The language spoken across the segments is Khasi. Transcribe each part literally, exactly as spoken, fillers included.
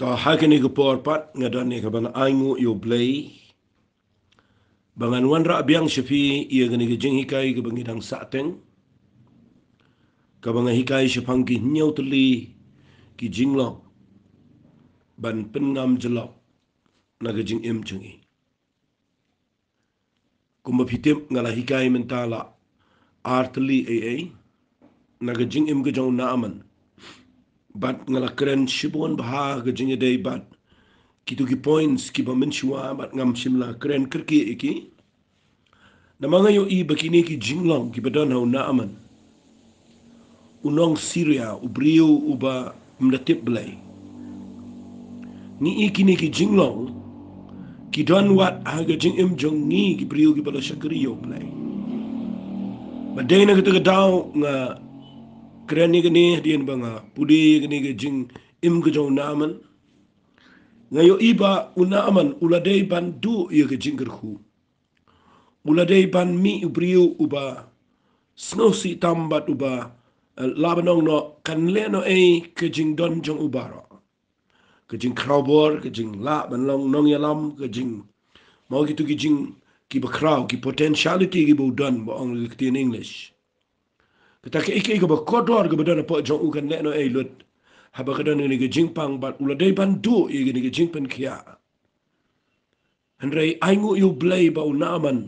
To ha kane ka por pat nga don ïa ka ban ainguh ïa U Blei ba ngan wanrah biang sha phi ïa kane ka jinghikai kaba ngi dang sah teng, kaba nga hikai shaphang ki hynñiew tylli ki jinglong ban pynngam jyllop na ka jingim jong ngi. Kumba phi tip nga la hikai mynta la ar tylli ei ei na ka jingim ka jong u Naaman. Bad nga la kren shibun bha ka jingïadei bad kito ki points kiba mynshuwa bad ngam shym la kren kyrkieh ïa ki. Namar nga ïohi ba kine ki jinglong kiba don ha u Naaman, u nong Syria, u briew uba ym da tip Blei. Ngi i kine ki jinglong ki don wat ha ka jingim jong ngi ki briew kiba la shakri ïa U Blei. Bad dei na kata ka daw nga kren ïa kane hadien ba nga pule ïa kane ka jingim ka jong u Naaman. Nga ïohi ba u Naaman u la dei ban duh ïa ka jingkyrkhu. U la dei ban mih u briew uba sngewsih tam bad uba, eh, lah ban ong noh kan leh noh ei ka jingdon jong u baroh. Ka jingkhraw bor, ka jinglah ban long nongïalam, ka jing, mo kito ki jing kiba khraw, ki potentiality kiba u don ba ong ka ktien English. Kata kaei kaei kaba kordor kaba don hapoh jong u kan leh noh ei lut haba ka don kane ka jingpang bad u la dei ban duh ïa kane ka jingpynkhiah. Hynrei ainguh ïa U Blei ba u Naaman,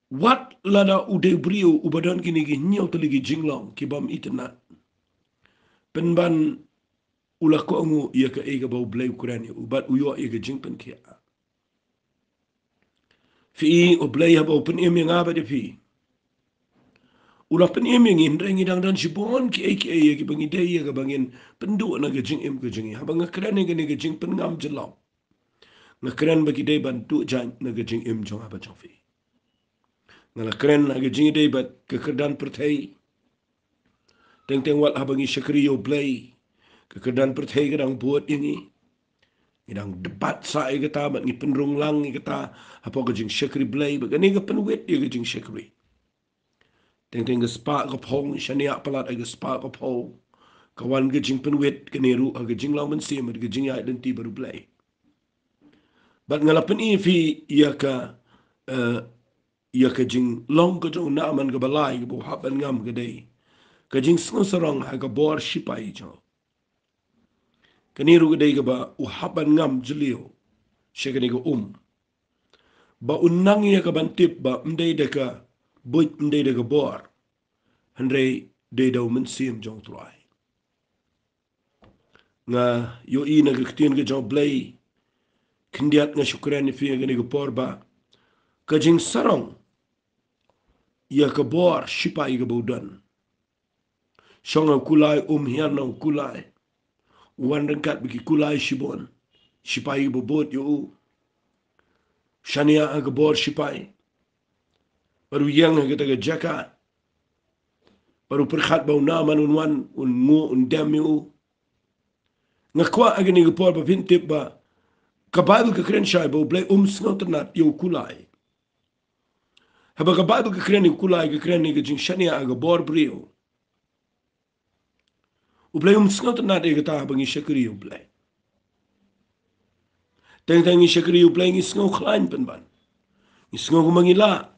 wat lada u dei u briew uba don kine ki hynñiew tylli ki jinglong kibym itynnad, pynban u la kohnguh ïa kaei kaba U Blei u kren ïa u bad u ïoh ïa ka jingpynkhiah. Phi i U Blei haba u pynim ïa nga bad ïa phi, u la pynim ïa ngi, hynrei ngi dang don shibun kiei kiei ïa kiba ngi dei ïa kaba ngin pynduh na ka jingim ka jong ngi. Haba nga kren ïa kane ka jingpynngam jyllop, nga kren ba ki dei ban duh jait na ka jingim jong nga bad jong phi. Nga la kren ha ka jingïadei bad ka kyrdan pyrthei. Teng teng wat haba ngi shakri ïa U Blei, ka kyrdan pyrthei ka dang bud ïa ngi. Ngi dang debat sah ïa kata bad ngi pynrung lang ïa kata hapoh ka jingshakri Blei, bad kane ka pynwit ïa ka jingshakri. Teng teng ka spah ka phew, shaniah palat ha ka spah ka phew, ka wan ka jingpynwit, kane ruh ha ka jinglong mynsiem bad ka jingïaid lynti bad U Blei. Bad nga la pyni ïa phi ïa ka, eh, ïa ka jinglong ka jong u Naaman kaba lai kaba u hap ban ngam ka dei ka jingsngewsarong ha ka bor shipai jong u. Kane ruh ka dei kaba u hap ban ngam jylliew sha kane ka um, ba u nang ïa ka ban tip ba ym dei da ka buit, ym dei da ka bor, hynrei dei da u Mynsiem jong U Trai. Nga ïohi na ka ktien ka jong U Blei, khyndiat nga shu kren ïa phi ha kane ka por ba ka jingsarong ïa ka bor shipai kaba u don. Shong ha u kulai, um hiar na u kulai. U wan ryngkat bad ki kulai shibun, shipai kiba bud ïa u. Shaniah ha ka bor shipai. Bad u ïeng ha kata ka jaka. Bad u pyrkhat ba u Naaman un wan, un nguh, un dem ïa u. Nga kwah ha kane ka por ba phin tip ba ka Baibl ka kren shai ba U Blei um sngewtynnad ïa u kulai. Haba ka Baibl ka kren ïa u kulai, ka kren ïa ka jingshaniah ha ka bor briew. U Blei um sngewtynnad ïa kata haba ngi shakri ïa U Blei. Teng teng ngi shakri ïa U Blei ngi sngew khlaiñ pynban. Ngi sngew kumba ngi lah.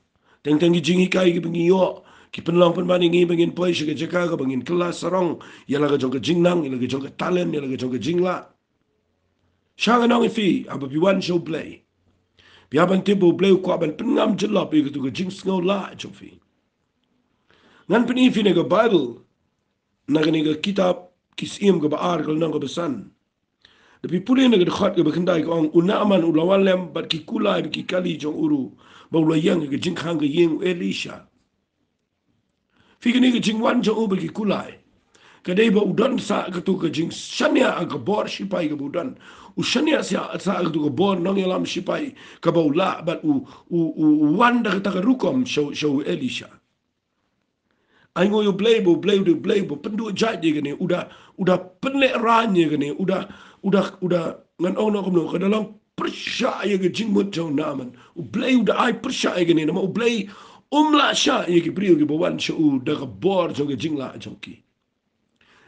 Teng teng ki jinghikai kiba ngi ïoh ki pynlong pynban ïa ngi ba ngin poi sha ka jaka kaba ngin kylla sarong ïa la ka jong ka jingnang, ïa la ka jong ka talent, ïa la ka jong ka jinglah. Sha nga ong ïa phi, haba phi wan sha U Blei, phi hap ban tip ba U Blei u kwah ban pynngam jyllop ïa katu ka jingsngew lah jong phi. Ngan pyni ïa phi na ka Baibl, na kane ka kitab Ki Syiem kaba ar, ka lynnong kaba san. Da phi pule na ka dkhot kaba khyndai ka ong, u Naaman u la wan lem bad ki kulai bad ki kali jong u ruh, ba u la ïeng ha ka jingkhang ka ïing u Elisha. Phi, kane ka jingwan jong u bad ki kulai ka dei ba u don sah katu ka jingshaniah ha ka bor shipai kaba u don. U shaniah sah, sah katu ka bor nongïalam shipai kaba u lah bad u, u, u, u wan da kata ka rukom sha, sha u Elisha. Ainguh ïa U Blei ba U Blei u dei U Blei uba pynduh jait ïa kane, u da, u da pynlehraiñ ïa kane, u da, u da, u da, ngan ong noh kumno, ka da long pyrshah ïa ka jingmut jong u Naaman. U Blei u da ai pyrshah ïa kane, namar U Blei um lah shah ïa ki briew kiba wan sha u da ka bor jong ka jinglah jong ki.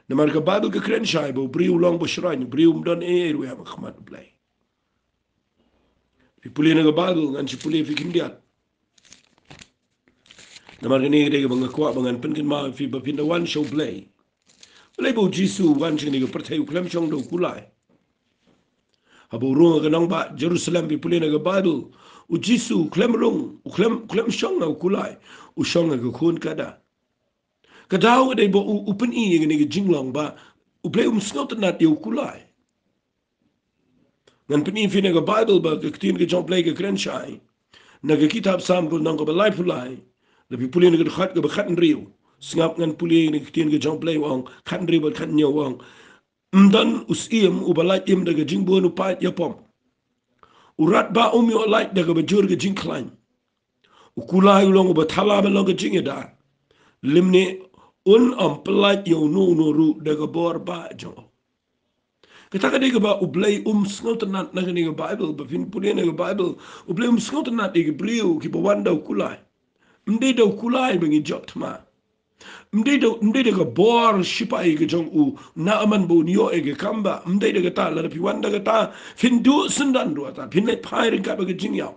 Namar ka Baibl ka kren shai ba u briew u long ba shrain, u briew um don ei ei ruh ha khmat U Blei. Phi pule na ka Baibl, ngan shu pule phi khyndiat. Namar kane ka dei kaba nga kwah ba ngan pynkynmaw ïa phi ba phin da wan sha U Blei. Balei ba U Jisu u wan sha kane ka pyrthei? U khlem shong da u kulai. Haba u rung ha ka nongbah Jerusalem, phi pule na ka Baibl, U Jisu u khlem rung, u khlem, u khlem shong ha u kulai, u shong ha ka khun kada. Ka daw ka dei ba u, u pyni ïa kane ka jinglong ba U Blei um sngewtynnat ïa u kulai. Ngan pyni ïa phi na ka Baibl ba ka ktien ka jong U Blei ka kren shai. Na ka kitab Salm ka lynnong kaba laiphew lai, lada phi pule na ka dkhot kaba khathynriew. Sngap, ngan pule na ka ktien ka jong U Blei, u ong, khathynriew bad khathynñiew, u ong: Ym don u syiem uba lait im da ka jingbun u paid ïapom. U radbah um ïoh lait da kaba jur ka jingkhlaiñ. U kulai u long uba thala ban long ka jingïada, lymne un ym pyllait ïa uno uno ruh da ka bor bah jong u. Kata ka dei kaba U Blei um sngewtynnat na kane ka Baibl. Ba phin pule na ka Baibl, U Blei um sngewtynnat ïa ki briew kiba wan da u kulai. Ym dei da u kulai ba ngi jop thma. Ym dei da, ym dei da ka bor shipai ka jong u Naaman ba un ïoh ïa ka kambah. Ym dei da kata. Lada phi wan da kata, phin duh syndon ruh ata, phin leit phai ryngkat bad ka jingïap.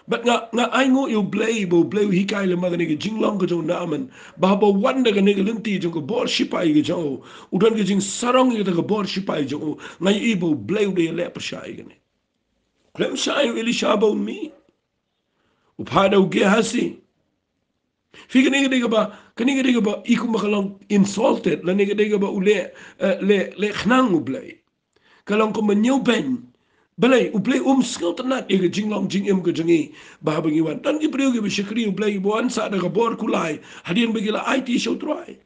Bad nga, nga ainguh ïa U Blei ba U Blei u hikai lem ha kane ka jinglong ka jong u Naaman, ba haba u wan da kane ka lynti jong ka bor shipai ka jong u, u don ka jingsarong ïa kata ka bor shipai jong u. Nga ïohi ba U Blei u dei ïaleh pyrshah ïa kane. Khlem shah ïa u Elisha ba un mih, u phah da u Gehazi. Phi, kane ka dei kaba, kane ka dei kaba i kumba ka long insulted, lane ka dei kaba u leh, eh, leh, leh khnang U Blei. Ka long kumba ñiewbeiñ. Balei? U Blei um sngewtynnat ïa ka jinglong jingim ka jong ngi. Ba haba ngi wan, don ki briew kiba shakri U Blei kiba wan sah da ka bor kulai hadien ba ki la aiti sha U Trai.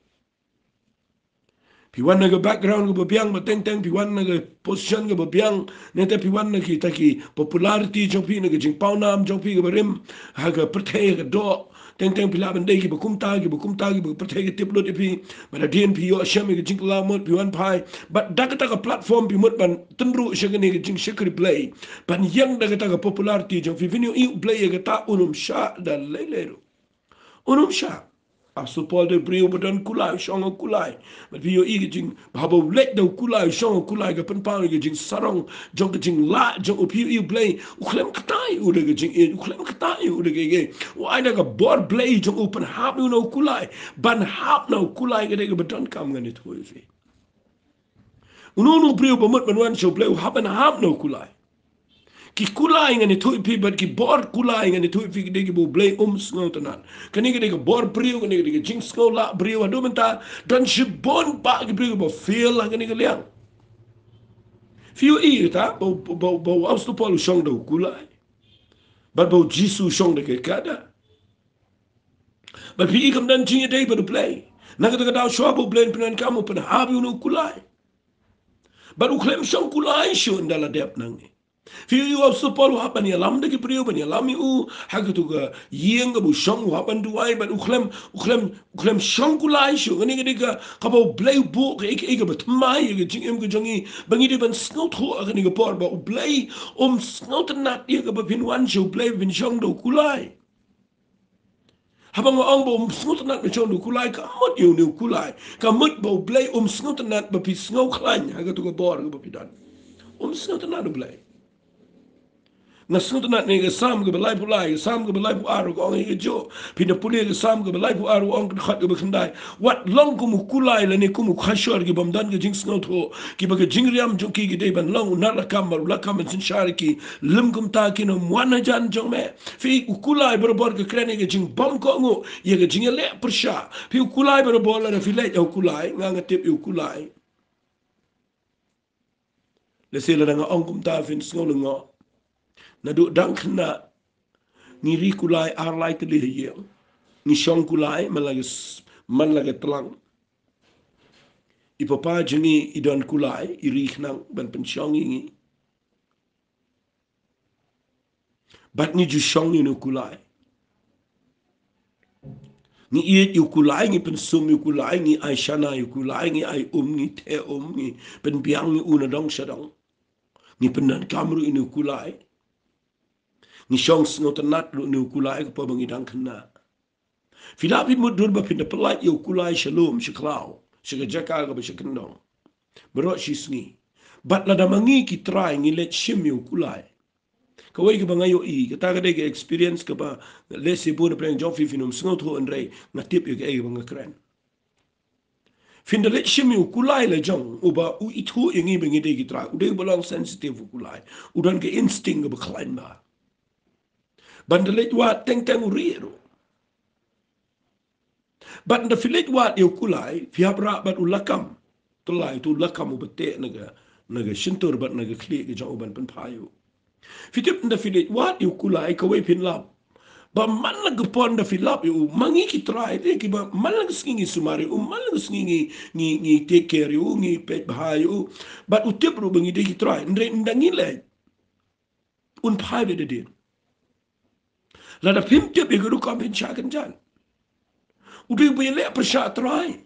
Phi wan na ka background kaba biang, ba teng teng phi wan na ka position kaba biang, nangta phi wan na kita ki popularity jong phi, na ka jingpawnam jong phi kaba rim ha ka pyrthei ka doh. Teng teng phi lah ban dei kiba kumta, kiba kumta, kiba pyrthei ka tip lut ïa phi. Bad hadien phi ïoh shem ïa ka jingkylla mut, phi wan phai. Bad da kata ka platform phi mut ban tynruh sha kane ka jingshakri Blei, ban ïeng da kata ka popularity jong phi. Phin ïohi U Blei ïa kata un ym shah da lei lei ruh. Un ym shah. Apostol Paul u dei u briew uba don kulai, u shong ha u kulai. Bad phi ïohi ka jing, ba haba u leit da u kulai, u shong ha u kulai, ka pynpaw ïa ka jingsarong jong ka jinglah jong u. Phi ïohi U Blei u khlem ktah ïa u da ka jingïeit, u khlem ktah ïa u da ka, ka, u ai da ka bor Blei jong u, pynhap ïa u na u kulai. Ban hap na u kulai ka dei kaba donkam, ngan ïathuh ïa phi. Uno uno u briew ba mut ban wan sha U Blei u hap ban hap na u kulai. Ki kulai, ngan ïathuh ïa phi, bad ki bor kulai, ngan ïathuh ïa phi, ki dei kiba U Blei um sngewtynnat. Kane ka dei ka bor briew, kane ka dei ka jingsngewlah briew. Haduh mynta don shibun bah ki briew kiba fail ha kane ka liang. Phi ïohi kata ba, ba, ba u Apostol Paul u shong da u kulai, bad ba u Jisu u shong da ka kada. Bad phi i kam don jingïadei bad U Blei. Na kata ka daw shuwa ba U Blei un pyndonkam, u pynhap ïa u na u kulai. Bad u khlem shong kulai shuh ynda la dep nangne. Phi ïohi u Apostol Paul u hap ban ïalam da ki briew, ban ïalam ïa u ha katu ka ïing kaba u shong, u hap ban duwai, bad u khlem, u khlem, u khlem shong kulai shuh. Kane ka dei ka, kaba U Blei u buh kaei kaei kaba thymmai ïa ka jingim ka jong ngi, ba ngi dei ban sngewthuh ha kane ka por ba U Blei um sngewtynnat ïa kaba phin wan sha U Blei phin shong da u kulai. Haba nga ong ba um sngewtynnat ban shong da u kulai, kam mut ïa une u kulai. Ka mut ba U Blei um sngewtynnat ba phi sngewkhlaiñ ha katu ka bor kaba phi don. Um sngewtynnat U Blei. Nga sngewtynnat na ka Salm kaba laiphew lai, ka Salm kaba laiphew ar ka ong ïa kajuh. Phin da pule ka Salm kaba laiphew ar, u ong ka dkhot kaba khyndai: Wat long kum u kulai lane kum u khashor, ki bym don ka jingsngewthuh, kiba ka jingriam jong ki ki dei ban long u nar lakam, bad u lakam ban synshar ïa ki. Lym kumta kin ym wan hajan jong me. Phi, u kulai barabor ka kren ïa ka jingbymkohnguh, ïa ka jingïaleh pyrshah. Phi, u kulai barabor, lada phi leit ha u kulai, nga, nga tip ïa u kulai. Lehse lada nga ong kumta phin sngew lyngngoh. Naduh dang khynnah ngi ri kulai ar lai tylli ha ïing. Ngi shong kulai man la ka s-, man la ka tlang. I papa jong ngi i don kulai, i ri khnang ban pynshong ïa ngi. Bad ngi ju shong ïa une u kulai. Ngi ïeit ïa u kulai, ngi pynsum ïa u kulai, ngi ai shana ïa u kulai, ngi ai um, ngi theh um, ngi pynbiang ïa u na dong sha dong. Ngi pyndonkam ruh ïa une u kulai. Ngi shong sngewtynnat ruh ïa une u kulai, kaba ngi dang khynnah. Phi lah phi mutdur ba phin da pyllait ïa u kulai sha lum sha khlaw. sha ka jaka kaba sha kyndong. Baroh shi sngi. Bad lada ma ngi ki trai ngi leit shim ïa u kulai, kawei kaba nga ïohi, kata ka dei ka experience kaba lehse bun na pdeng jong phi phin ym sngewthuh, hynrei nga tip ïa kaei kaba nga kren. Phin da leit shim ïa u kulai la jong, uba u ithuh ïa ngi ba ngi dei ki trai, u dei uba long sensitive u kulai, u don ka instinct kaba khlaiñ bha. Ban da leit wad teng teng u rieh ruh. Bad ynda phi leit wad ïa u kulai, phi hap rah bad u lakam. Te lai utu u lakam uba teh na ka, na ka shyntur bad na ka khlieh ka jong u ban pynphai ïa u. Phi tip ynda phi leit wad ïa u kulai kawei phin lap. Ba man la ka por ynda phi lap ïa u, ma ngi ki trai te kiba man la ka sngi ngi sumar ïa u, man la ka sngi ngi, ngi, ngi take care ïa u, ngi peit bha ïa u. Bad u tip ruh ba ngi dei ki trai, hynrei ynda ngi leit, un phai beit hadien. Lada phim tip ïa ka rukom phin shah kynjat. U dei uba ïaleh pyrshah trai.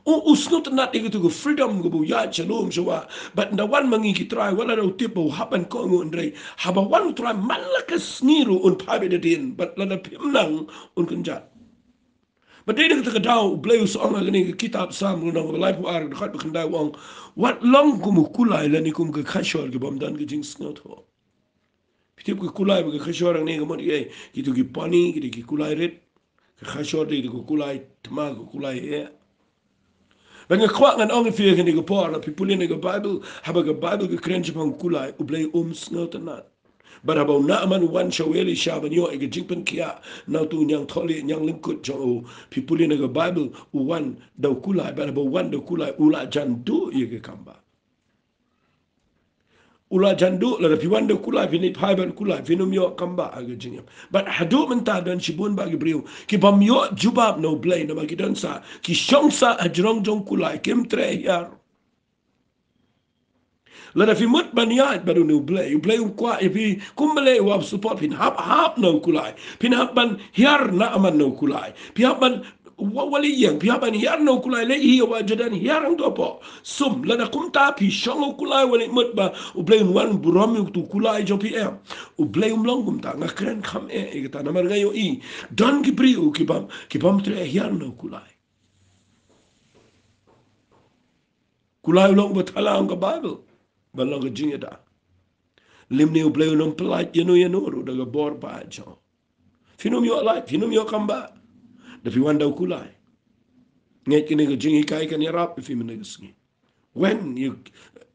U, u sngewtynnat ïa katu ka freedom kaba u ïaid sha lum sha wah. Bad ynda wan ma ngi ki trai, wat lada u tip ba u hap ban kohnguh, hynrei haba wan u trai man la ka sngi ruh un phai beit hadien. Bad lada phim nang un kynjat. Bad dei na kata ka daw U Blei u sa ong ha kane ka kitab Salm, lynnong ba laiphew ar, dkhot ba khyndai, u ong, wat long kum u kulai lane kum ka khashor kiba ym don ka jingsngewthuh. Phi tip ka kulai bad ka khashor hangne ka mut ei? Kitu ki pony, kitu ki kulai rit. Ka khashor dei tu ka kulai thma, ka kulai heh. Bad nga kwah ngan ong ïa phi ha kane ka por, lada phi pule na ka Baibl, haba ka Baibl ka kren shaphang u kulai, U Blei um sngewtynnat. Bad haba u Naaman u wan sha u Elisha ban ïoh ïa ka jingpynkhiah na utu u ñiangthohlieh ñianglyngkut jong u, phi pule na ka Baibl, u wan da u kulai, bad haba u wan da u kulai u la jan duh ïa ka kamba. U la jan duh. Lada phi wan da u kulai, phin leit phai bad u kulai, phin ym ïoh kamba ha ka jingim. Bad haduh mynta don shibun bah ki briew kibym ïoh jubab na U Blei namar ki don sah, ki shong sah hajrong jong u kulai, kim treh hiar. Lada phi mut ban ïaid bad une U Blei, U Blei um kwah ïa phi, kumba leh u ap support, phin hap hap na u kulai. Phin hap ban hiar Naaman na u kulai. Phi hap ban wa-, wat leit ïeng, phi hap ban hiar na u kulai, leit hi ïa u Jordan, hiar hangto hapoh sum. Lada kumta phi shong ha u kulai, wat leit mut ba U Blei un wan burom ïa utu u kulai jong phi, em. U Blei um long kumta, nga kren kham eh ïa kata namar nga ïohi don ki briew kibym, kibym treh hiar na u kulai. Kulai u long uba thala, ong ka Baibl, ba long ka jingïada. Lymne U Blei un ym pyllait ïano ïano ruh da ka bor ba jong u. Phin ym ïoh lait, phin ym ïoh kamba da phi wan da u kulai. Ngeit kane ka jinghikai kan ïarap ïa phi mynne ka sngi. Wen ïa,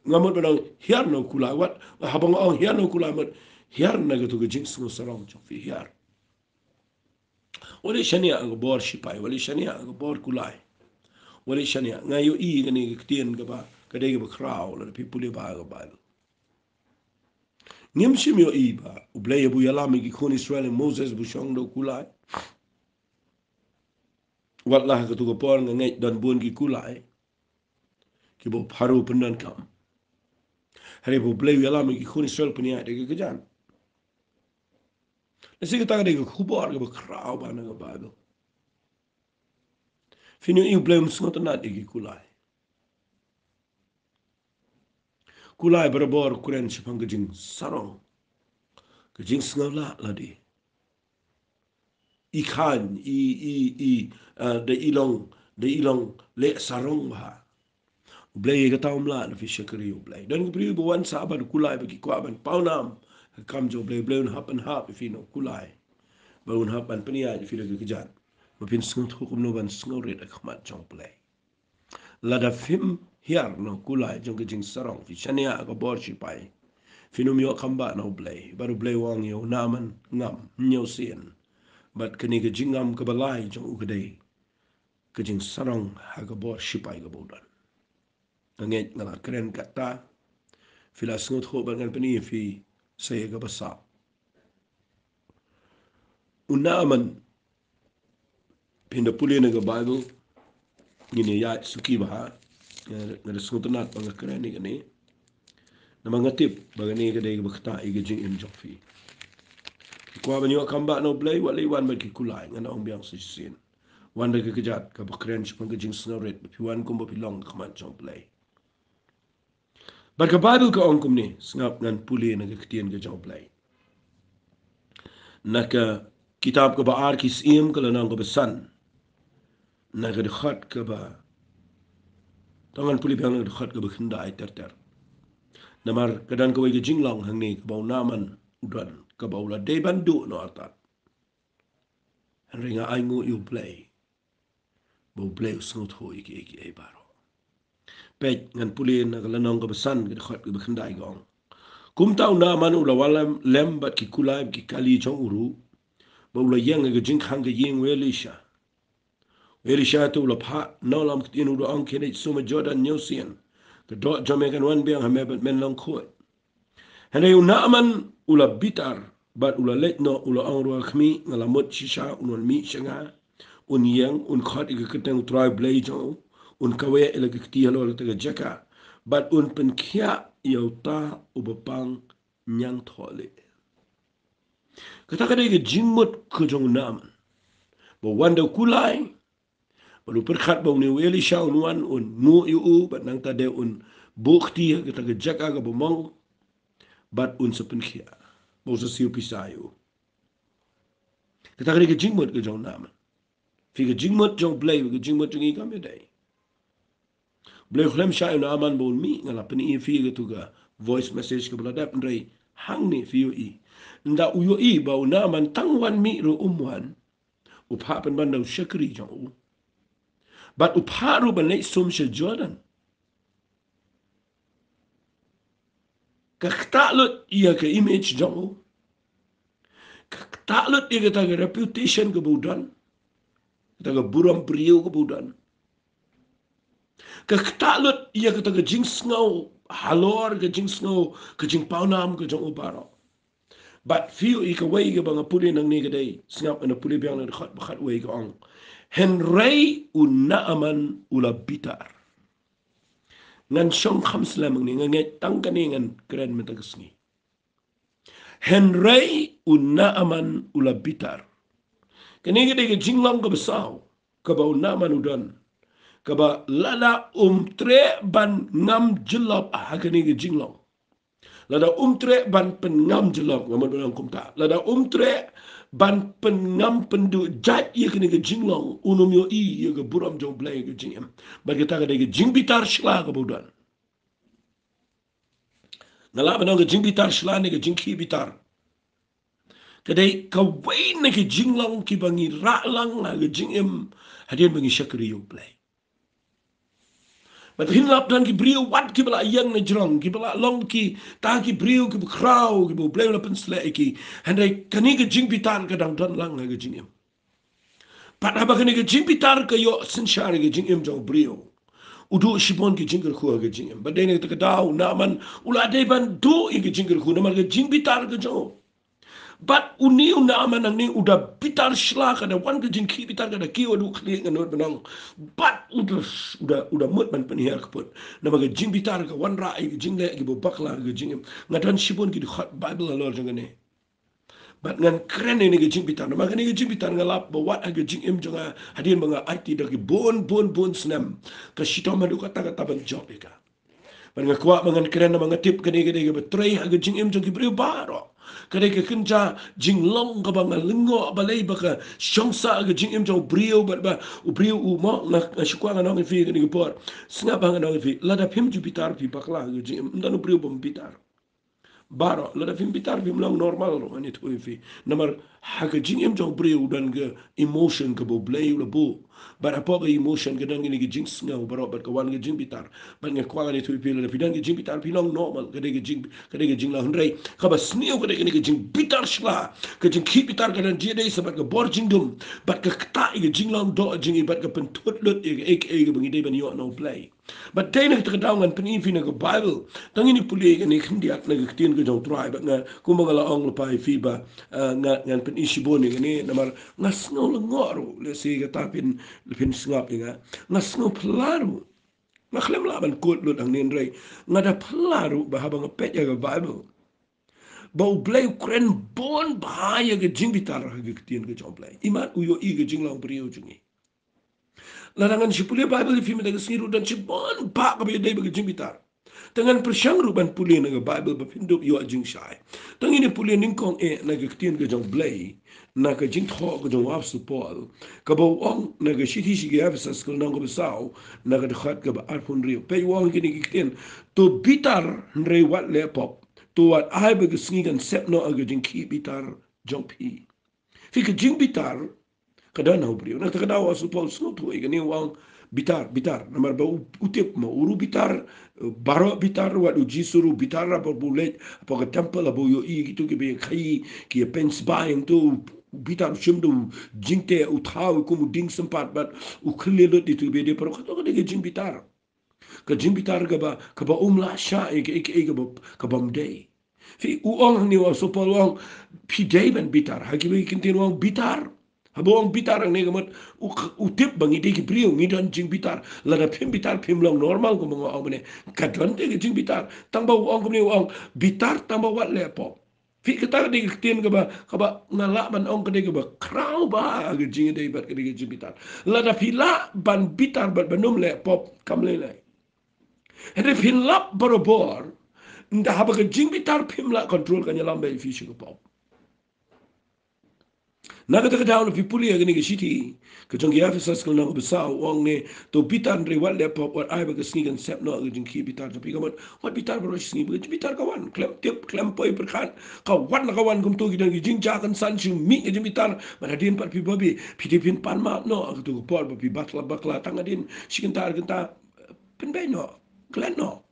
nga mut ban ong hiar na u kulai, wat haba nga ong hiar na u kulai, mut hiar na katu ka jingsngewsarong jong phi, hiar. Wat leit shaniah ha ka bor shipai, wat leit shaniah ha ka bor kulai. Wat leit shaniah, nga ïohi kane ka ktien kaba, ka dei kaba khraw lada phi pule bha ha ka Baibl. Ngim shym ïohi ba U Blei haba u ïalam ïa ki khun Israel, ïa u Moses ba u shong da u kulai. Wat la ha katu ka por nga ngeit don bun ki kulai kiba u Pharaoh pyndonkam. Hynrei ba U Blei u ïalam ïa ki khun Israel pynïaid da ka kjat. Lehse kata ka dei ka khubor kaba khraw bha na ka Baibl. Phin ïohi U Blei um sngewtynnat ïa ki kulai. Kulai barabor u kren shaphang ka jingsarong, ka jingsngewlah lade. I khlaiñ, i, i, i, ah, da i long, da i long leh sarong bha. U Blei ïa kata um lah, lada phi shakri U Blei. Don ki briew ba wan sah bad u kulai ba ki kwah ban pawnam ha ka kam jong U Blei, U Blei un hap ban hap ïa phi na u kulai. Ba un hap ban pynïaid ïa phi da ka kjat. Ba phin sngewthuh kumno ban sngewrit ha khmat jong U Blei. Lada phim hiar na u kulai jong ka jingsarong, phi shaniah ha ka bor shipai, phin ym ïoh kamba na U Blei. Bad U Blei u ong ïa u Naaman, ngam, ñiew sien. Bad kane ka jingngam kaba lai jong u ka dei ka jingsarong ha ka bor shipai kaba u don. Nga ngeit nga la kren kata, phi la sngewthuh bad ngan pyni ïa phi sa ïa kaba sah. U Naaman, phin da pule na ka Baibl, ngin ïa suki bha, nga, nga da sngewtynnat ba nga kren ïa kane. Namar nga tip ba kane ka dei kaba ktah ïa ka jingim jong phi. Phi kwah ban ïoh kamba na U Blei, wat leit wan bad ki kulai, ngan ong biang sa shisien. Wan da ka kjat kaba kren shaphang ka jingsngewrit, ba phi wan kumba phi long ha khmat jong U Blei. Bad ka Baibl ka ong kumne, sngap ngan pule na ka ktien ka jong U Blei. Na ka kitab kaba ar Ki Syiem ka lynnong kaba san, na ka dkhot kaba Tang ngan pule biang na ka dkhot kaba khyndai ter ter. Namar ka don kawei ka jinglong hangne kaba u Naaman u don, kaba u la dei ban duh noh artat. Hynrei nga ainguh ïa U Blei ba U Blei u sngewthuh ïa kiei kiei baroh. Peit, ngan pule na ka lynnong kaba san, ka dkhot kaba khyndai, ka ong: Kumta u Naaman u la wallam lem bad ki kulai bad ki kali jong u ruh, bad u la ïeng ha ka jingkhang ka ïing u Elisha. U Elisha te u la phah nonglam ktien, u da ong: Khie leit sum ha Jordan hynñiew sien, ka doh jong me kan wan biang ha me bad men long khuid. Hynrei u Naaman u la bitar bad u la leit noh, u la ong ruh: Khmih, nga la mut shisha un wan mih sha nga, un ïeng, un khot ïa ka kyrteng U Trai Blei jong u, un kaweh ïa la ka kti halor kata ka jaka, bad un pynkhiah ïa uta uba pang ñiangthohlieh. Kata ka dei ka jingmut ka jong u Naaman. Ba wan da u kulai, bad u pyrkhat ba une u Elisha un wan un nguh ïa u, bad nangta de un buh kti ha kata ka jaka kaba mong, bad un sa pynkhiah, ba u sa siew pisa ïa u. Kata ka dei ka jingmut ka jong u Naaman. Phi, ka jingmut jong U Blei, ka jingmut jong ngi kam ïadei. U Blei u khlem shah ïa u Naaman ba un mih, nga la pyni ïa phi kato ka voice message kaba la dep, hynrei hangne phi ïohi. Ynda u ïohi ba u Naaman tang wan mih ruh um wan, u phah pynban da u shakri jong u, bad u phah ruh ban leit sum sha Jordan. Ka ktah lut ïa ka image jong u. Ka ktah lut ïa kata ka reputation kaba u don, kata ka burom briew kaba u don. Ka ktah lut ïa kata ka jingsngew halor, ka jingsngew, ka jingpawnam ka jong u baroh. Bad phi ïohi, kawei kaba nga pule nangne ka dei, sngap, ngan pule biang na ka dkhot ba khatwei, ka ong: Hynrei u Naaman u la bitar. Ngan shong kham slem hangne, nga ngeit tang kane ngan kren mynta ka sngi. Hynrei u Naaman u la bitar. Kane ka dei ka jinglong kaba saw kaba u Naaman u don, kaba lada um treh ban ngam jyllop ha kane ka jinglong, lada um treh ban pynngam jyllop, nga mut ban ong kumta, lada um treh ban pynngam pynduh jait ïa kane ka jinglong, un ym ïohi ïa ka burom jong U Blei ha ka jingim. Bad kata ka dei ka jingbitar shla kaba u don. Nga lah ban ong ka jingbitar shla ne ka jingkhih bitar ka dei kawei na ki jinglong kiba ngi rah lang ha ka jingim hadien ba ngi shakri ïa U Blei. Bad phin lap, don ki briew wat kiba la ïeng na jrong, kiba la long kita ki briew kiba khraw, kiba U Blei u la pynshlur ïa ki. Hynrei kane ka jingbitar ka dang don lang ha ka jingim. Bad haba kane ka jingbitar ka ïoh synshar ïa ka jingim jong u briew, u duh shibun ki jingkyrkhu ha ka jingim. Bad dei na kata ka daw u Naaman u la dei ban duh ïa ka jingkyrkhu namar ka jingbitar ka jong u. Bad une u Naaman hangne u da bitar shla, ka da wan ka jingkhih bitar, ka da kiew haduh khlieh, nga mut ban ong. Bad u da, u da, u da mut ban pynhiar kput. Namar ka jingbitar ka wanrah ïa ka jingleh kiba bakla ha ka jingim. Nga don shibun ki dkhot Baibl halor jong kane. Bad ngan kren ïa kane ka jingbitar. Namar kane ka jingbitar nga lap ba wat ha ka jingim jong nga, hadien ba nga aiti da ki bun, bun, bun snem, ka shitom haduh katta katta ban jop ïa ka. Bad nga kwah ba ngan kren namar nga tip kane ka dei kaba trei ha ka jingim jong ki briew baroh. Ka dei ka kynja jinglong kaba nga lyngngoh balei ba ka shong sah ha ka jingim jong u briew, bad ba u briew u mo, nga, nga shu kwah ngan ong ïa phi kane ka por. Sngap ba ngan ong ïa phi, lada phim ju bitar phi bakla ha ka jingim, ym don u briew bym bitar. Baroh, lada phim bitar phim long normal ruh, ngan ïathuh ïa phi. Namar ha ka jingim jong u briew u don ka emotion kaba U Blei u la buh. Bad hapoh ka emotion ka don kine ki jingsngew baroh, bad ka wan ka jingbitar. Bad nga kwah ngan ïathuh ïa phi, lada phi don ka jingbitar phi long normal, ka dei ka jing, ka dei ka jinglong. Hynrei kaba sniew ka dei kane ka jingbitar shla, ka jingkhih bitar ka don jingïadei sa bad ka bor jingdum, bad ka ktah ïa ka jinglong doh jong ngi, bad ka pynthut lut ïa kaei kaei kaba ngi dei ban ïoh na U Blei. Bad dei na kata ka daw ngan pyni ïa phi na ka Baibl. Tang ngin ïa pule ïa kane khyndiat na ka ktien ka jong U Trai, bad nga, kumba nga la ong lypa ïa phi ba, eh, nga, ngan pyni shibun ïa kane namar nga sngew lyngngoh ruh, lehse kata phin, phin sngap ïa nga. Nga sngew phylla ruh. Nga khlem lah ban quote lut hangne hynrei nga da phylla ruh ba haba nga peit ïa ka Baibl, ba U Blei u kren bun bha ïa ka jingbitar ha ka ktien ka jong U Blei. Imat u ïohi ka jinglong briew jong ngi. Lada ngan shu pule Baibl ïa phi mynta ka sngi ruh, don shibun bha kaba ïadei bad ka jingbitar. Te ngan pyrshang ruh ban pule na ka Baibl ba phin dup ïoh jingshai. Te ngin ïa pule nyngkong eh na ka ktien ka jong U Blei. na ka jingthoh ka jong u Apostol Paul, kaba u ong na ka shithi sha ki Ephesus ka lynnong kaba saw, na ka dkhot kaba arphew hynriew. Peit u ong kine ki ktien: To bitar hynrei wat leh pop, to wat ai ba ka sngi kan sep noh ïa ka jingkhih bitar jong phi. Phi, ka jingbitar ka don ha u briew. Na kata ka daw u Apostol Paul u sngewthuh ïa kane, u ong bitar, bitar. Namar ba u, u tip ma u ruh bitar, eh, baroh bitar, wat u Jisu ruh bitar, haba u leit hapoh ka temple, haba u ïohi ïa kito kiba ïa khaii, ki ïa pynshai ïa kito, u bitar, u shim da u jingteh, u thaw ïa kum u dieng sympat bad u khlieh lut ïa kito kiba ïadei baroh. Kato ka dei ka jingbitar. Ka jingbitar kaba, kaba um lah shah ïa kaei kaei kaba, kabym dei. Phi, u ong hangne u Apostol Paul, u ong phi dei ban bitar. Ha kiwei ki ktien u ong bitar. Haba u ong bitar hangne ka mut u, u tip ba ngi dei ki briew, ngi don jingbitar. Lada phim bitar phim long normal, kumba nga ong mynne. Ka don te ka jingbitar. Tang ba u ong kumne, u ong bitar tang ba wat leh pop. Phi, kata ka dei ka ktien kaba, kaba nga lah ban ong ka dei kaba khraw bha ha ka jingïadei bad ka dei ka jingbitar. Lada phi lah ban bitar bad ban ym leh pop, kam lei lei. Hynrei phin lap barabor, ynda haba ka jingbitar phim lah control, kan ïalam beit ïa phi sha ka pop. Na kata ka daw lada phi pule ïa kane ka shithi ka jong ki Ephesus ka lynnong kaba saw, u ong ne, to bitar hynrei wat leh pop, wat ai ba ka sngi kan sep noh ïa ka jingkhih bitar jong phi. Ka mut wat bitar baroh shi sngi, ba ka jingbitar ka wan khlem tip, khlem poi pyrkhat. Ka wan la ka wan kumto, ki don ki jingjia kynsan, shu mih ka jingbitar. Bad hadien pat phi babe, phi dei phin pan map noh ha kato ka por ba phi bakla bakla, tang hadien shi kynta ar kynta pynbeit noh, klet noh.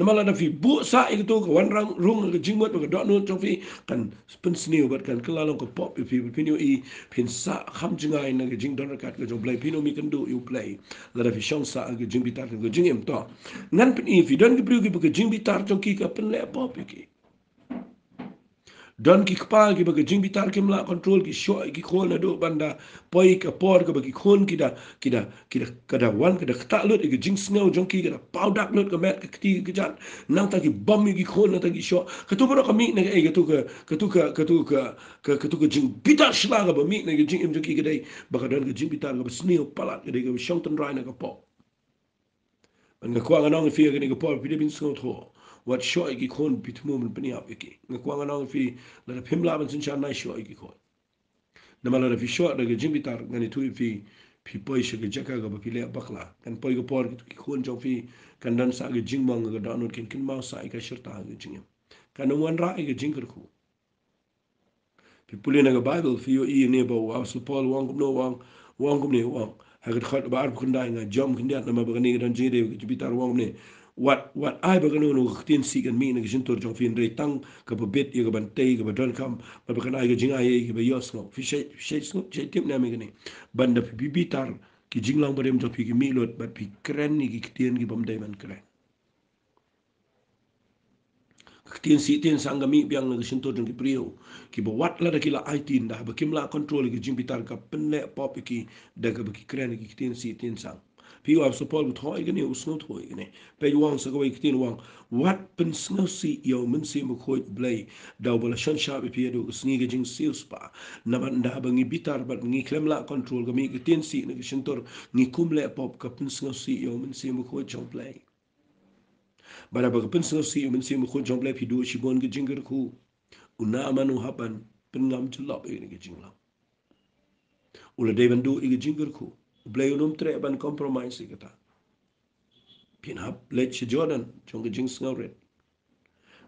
Namar lada phi buh sah ïa kato, ka wan rang rung ka jingmut bad ka dohnud jong phi, kan pynsniew bad kan kylla long ka pop ïa phi, bad phin ïohi phin sah kham jngai na ka jingdon ryngkat ka jong U Blei, phin ym ïakynduh ïa U Blei lada phi shong sah ha ka jingbitar ka jingim. To, ngan pyni ïa phi, don ki briew kiba ka jingbitar jong ki ka pynleh pop ïa ki. Don ki kpa kiba ka jingbitar kim lah control, ki shoh ïa ki khun haduh ban da poi ka por kaba ki khun ki da, ki da, ki da, ka da wan, ka da ktah lut ïa ka jingsngew jong ki, ka da pawdak lut ka met ka kti ka kjat. Nangta ki bam ïa ki khun, nangta ki shoh. Kato baroh ka mih na kaei? Kato ka, kato ka, kato ka, ka, kato ka jingbitar shla kaba mih na ka jingim jong ki ka dei ba ka don ka jingbitar kaba sniew palat, ka dei kaba shong tynrai na ka pop. Bad nga kwah ngan ong ïa phi ha kane ka por, phi dei ban sngewthuh, wat shoh ïa ki khun phi thmu ban pynïap ïa ki. Nga kwah ngan ong ïa phi, lada phim lah ban synshar, nai shoh ïa ki khun. Namar lada phi shoh da ka jingbitar, ngan ïathuh ïa phi, phi poi sha ka jaka kaba phi leh bakla. Kan poi ka por kito ki khun jong phi kan don sah ka jingmong, ka dohnud, kin kynmaw sah ïa ka shirta ha ka jingim. Kan ym wanrah ïa ka jingkyrkhu. Phi pule na ka Baibl, phi ïohi ïa kane ba u Apostol Paul u ong kumno, u ong, u ong kumne, u ong ha ka dkhot ba arphew khyndai: Nga jam khyndiat namar ba kane ka don jingïadei bad ka jingbitar. U ong kumne: Wat, wat ai ba kano kano ka ktien sih kan mih na ka shyntur jong phi, hynrei tang kaba bit ïa ka ban tei, kaba donkam, bad ba kan ai ka jingai ïa kiba ïohsngew. Phi shait, shait sngewthuh, shait tip ne em ïa kane? Ba ynda phi bitar, ki jinglong barim jong phi ki mih lut, bad phi kren ïa ki ktien kibym dei ban kren. Ka ktien sih ktien sang ka mih biang na ka shyntur jong ki briew, kiba wat lada ki la aiti, ynda haba kim lah control ïa ka jingbitar, ka pynleh pop ïa ki da kaba ki kren ïa ki ktien sih ktien sang. Phi, u Apostol Paul u thoh ïa kane, u sngewthuh ïa kane. Peit u ong sa kawei ka ktien, u ong: Wat pynsngewsih ïa U Mynsiem Bakhuid U Blei, da uba la shon shap ïa phi haduh ka sngi ka jingsiewspah. Namar ynda haba ngi bitar bad ngi khlem lah control, ka mih ka ktien sih na ka shyntur, ngi kum leh pop, ka pynsngewsih ïa U Mynsiem Bakhuid jong U Blei. Bad haba ka pynsngewsih ïa U Mynsiem Bakhuid jong U Blei, phi duh shibun ka jingkyrkhu. U na man u hap ban pynngam jyllop ïa kane ka jinglong? U la dei ban duh ïa ka jingkyrkhu. U Blei un ym treh ban compromise ïa kata. Phin hap leit sha Jordan jong ka jingsngewrit.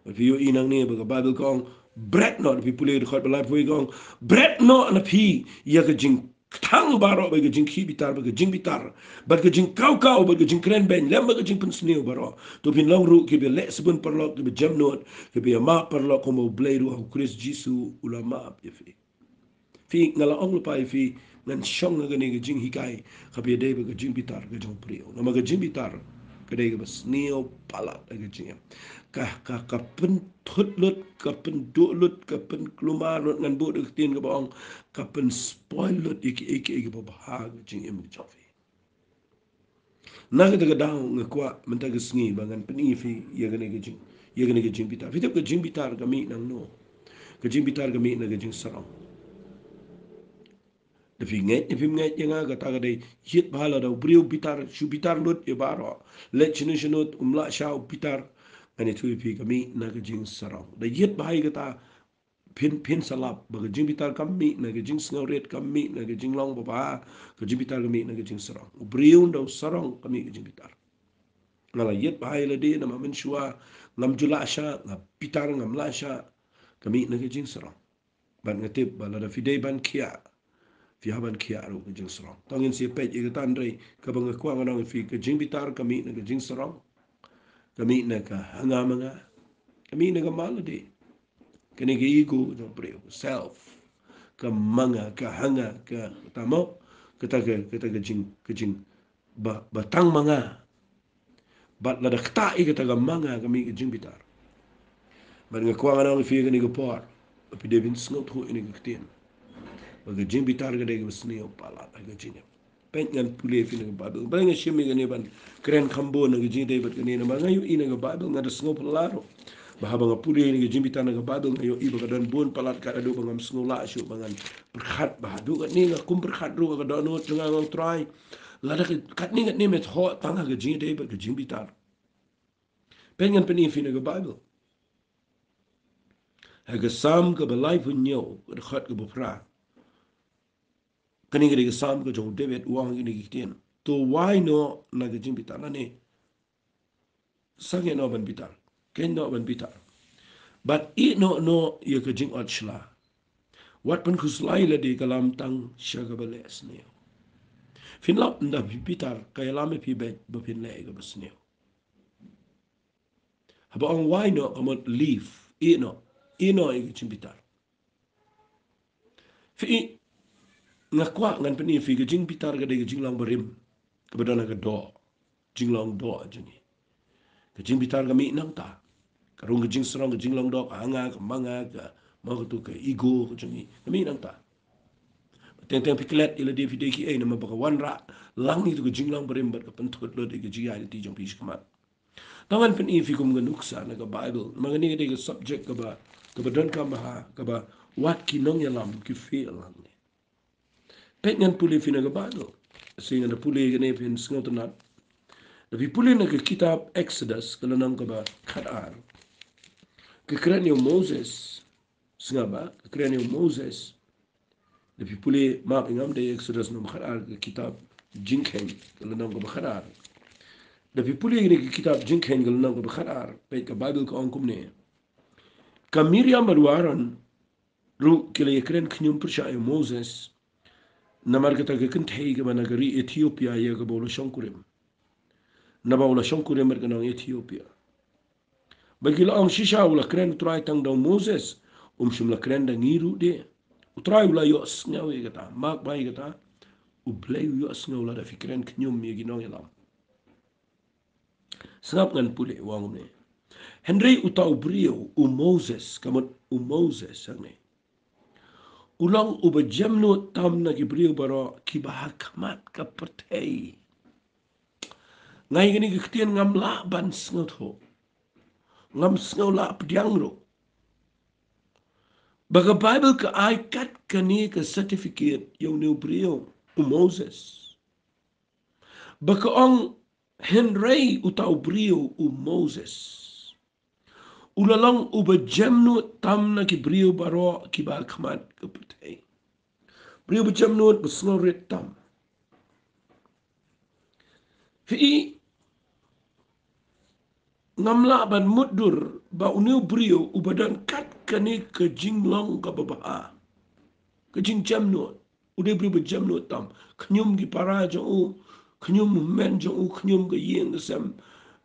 Bad phi ïohi nangne ba ka Baibl ka ong, bret noh, da phi pule dkhot ba laiphew, ka ong, bret noh na phi ïa ka jing kthang baroh, bad ka jingkhih bitar, bad ka jingbitar, bad ka jingkaw kaw, bad ka jingkren beiñ, lem bad ka jingpynsniew baroh. To phin long ruh kiba leh shibun paralok, kiba jemnud, kiba ïa map paralok, kumba U Blei ruh ha U Khrist Jisu u la map ïa phi. Phi, nga la ong lypa ïa phi, ngan shong ha kane ka jinghikai kaba ïadei bad ka jingbitar ka jong u briew. Namar ka jingbitar ka dei kaba sniew palat ha ka jingim. Ka, ka, ka pynthut lut, ka pynduh lut, ka pynkulmar lut, ngan buh da ka ktien kaba ong, ka pynspoil lut ïa kiei kiei kiba bha ha ka jingim ka jong phi. Na kata ka daw nga kwah mynta ka sngi ba ngan pyni ïa phi ïa kane ka jing, ïa kane ka jingbitar. Phi tip ka jingbitar ka mih nangno? Ka jingbitar ka mih na ka jingsarong. Da phi ngeit ne phim ngeit ïa nga, kata ka dei ïit bha. Lada u briew bitar, shu bitar lut ïa baroh, leit shano shano um lah shah, u bitar, ngan ïathuh ïa phi, ka mih na ka jingsarong. Da ïit bha ïa kata, phin, phin sa lap ba ka jingbitar kam mih na ka jingsngewrit, kam mih na ka jinglong babha, ka jingbitar ka mih na ka jingsarong. U briew ynda u sarong ka mih ka jingbitar. Nga la ïit bha ïa lade namar mynshuwa ngam ju lah shah, nga bitar, ngam lah shah, ka mih na ka jingsarong. Bad nga tip ba lada phi dei ban khiah, phi hap ban khiah ruh ka jingsarong. To ngin sa peit ïa kata, hynrei kaba nga kwah ngan ong ïa phi, ka jingbitar ka mih na ka jingsarong, ka mih na ka ha nga ma nga, ka mih na ka ma lade. Kane ka ego jong u briew, self, ka ma nga, ka ha nga, ka, kata mo, kata ka, kata ka jing, ka jing ba, ba tang ma nga. Bad lada ktah ïa kata ka ma nga, ka mih ka jingbitar. Bad nga kwah ngan ong ïa phi kane ka por, ba phi dei ban sngewthuh ïa kane ka ktien, ba ka jingbitar ka dei kaba sniew palat ha ka jingim. Peit, ngan pule ïa phi na ka Baibl. Balei nga shim ïa kane ban kren kham bun na ka jingïadei bad kane, namar nga ïohi na ka Baibl, nga da sngew phylla ruh ba haba nga pule ïa ka jingbitar na ka Baibl, nga ïohi ba ka don bun palat kat haduh ba ngam sngew lah shuh ba ngan pyrkhat bha. Haduh katne nga kum pyrkhat ruh ha ka dohnud jong nga, nga ong, Trai, lada ka, katne katne me thoh tang ha ka jingïadei bad ka jingbitar. Peit, ngan pyni ïa phi na ka Baibl. Ha ka Salm kaba laiphew hynñiew, ka dkhot kaba phra. Kane ka dei ka Salm ka jong u David, u ong kine ki ktien: To wai noh na ka jingbitar, lane sangeh noh ban bitar, khein noh ban bitar, bad ïehnoh noh ïa ka jingot shla. Wat pynkhuslai lade ka lam tang sha kaba leh sniew. Phin lap ynda phi bitar, ka ïalam ïa phi beit ba phin leh ïa kaba sniew. Haba ong wai noh, ka mut leave, ïehnoh, ïehnoh ïa ka jingbitar. Phi, nga kwah ngan pyni ïa phi, ka jingbitar ka dei ka jinglong barim kaba don ha ka doh, jinglong doh jong ngi. Ka jingbitar ka mih nangta. Ka rung ka jingsarong, ka jinglong doh, ka ha nga, ka ma nga, ka ma, katu ka ego ka jong ngi, ka mih nangta. Teng teng phi klet ïa lade phi dei kiei, namar ba ka wanrah lang ïa katu ka jinglong barim bad ka pynthut lut ïa ka jingïaid lynti jong phi shakhmat. To ngan pyni ïa phi kum ka nuksa na ka Baibl. Ma kane ka dei ka subject kaba, kaba donkam bha, kaba wat ki nongïalam ki fail hangne. Peit, ngan pule ïa phi na ka Baibl. Shi ngan da pule ïa kane phin sngewtynnat. Da phi pule na ka kitab Exodus, ka lynnong kaba khatar, ka kren ïa u Moses. Sngap ba ka kren ïa u Moses. Da phi pule, map ïa ngam, dei Exodus lynnong khatar, ka kitab Jingkheiñ ka lynnong kaba khatar. Da phi pule ïa kane ka kitab Jingkheiñ ka lynnong kaba khatar, peit, ka Baibl ka ong kumne: Ka Miriam bad u Aaron ruh ki la ïakren khñium pyrshah ïa u Moses namar kata ka kynthei kaba na ka ri Ethiopia ïa kaba u la shongkurim. Naba u la shongkurim bad ka nong Ethiopia. Bad ki la ong, shisha u la kren U Trai tang da u Moses, um shym la kren da ngi ruh de. U Trai u la ïohsngew ïa kata, map ba ïa kata U Blei u ïohsngew lada phi kren khñium ïa ki nongïalam. Sngap, ngan pule, u ong kumne: Hynrei uta u briew, u Moses, ka mut u Moses hangne, u long uba jemnud tam na ki briew baroh kiba ha khmat ka pyrthei. Nga ïa kane ka ktien ngam lah ban sngewthuh. Ngam sngew lah pdiang ruh ba ka Baibl ka ai kat kane ka certificate ïa une u briew, u Moses. Ba ka ong, hynrei uta u briew, u Moses, u la long uba jemnud tam na ki briew baroh kiba ha khmat ka pyrthei. Briew ba jemnud, ba sngewrit tam. Phi, ngam lah ban mutdur ba une u briew uba don kat kane ka jinglong kaba bha, ka jingjemnud, u dei briew ba jemnud tam. Khñium ki para jong u, khñium u hynmen jong u, khñium ka ïing ka sem.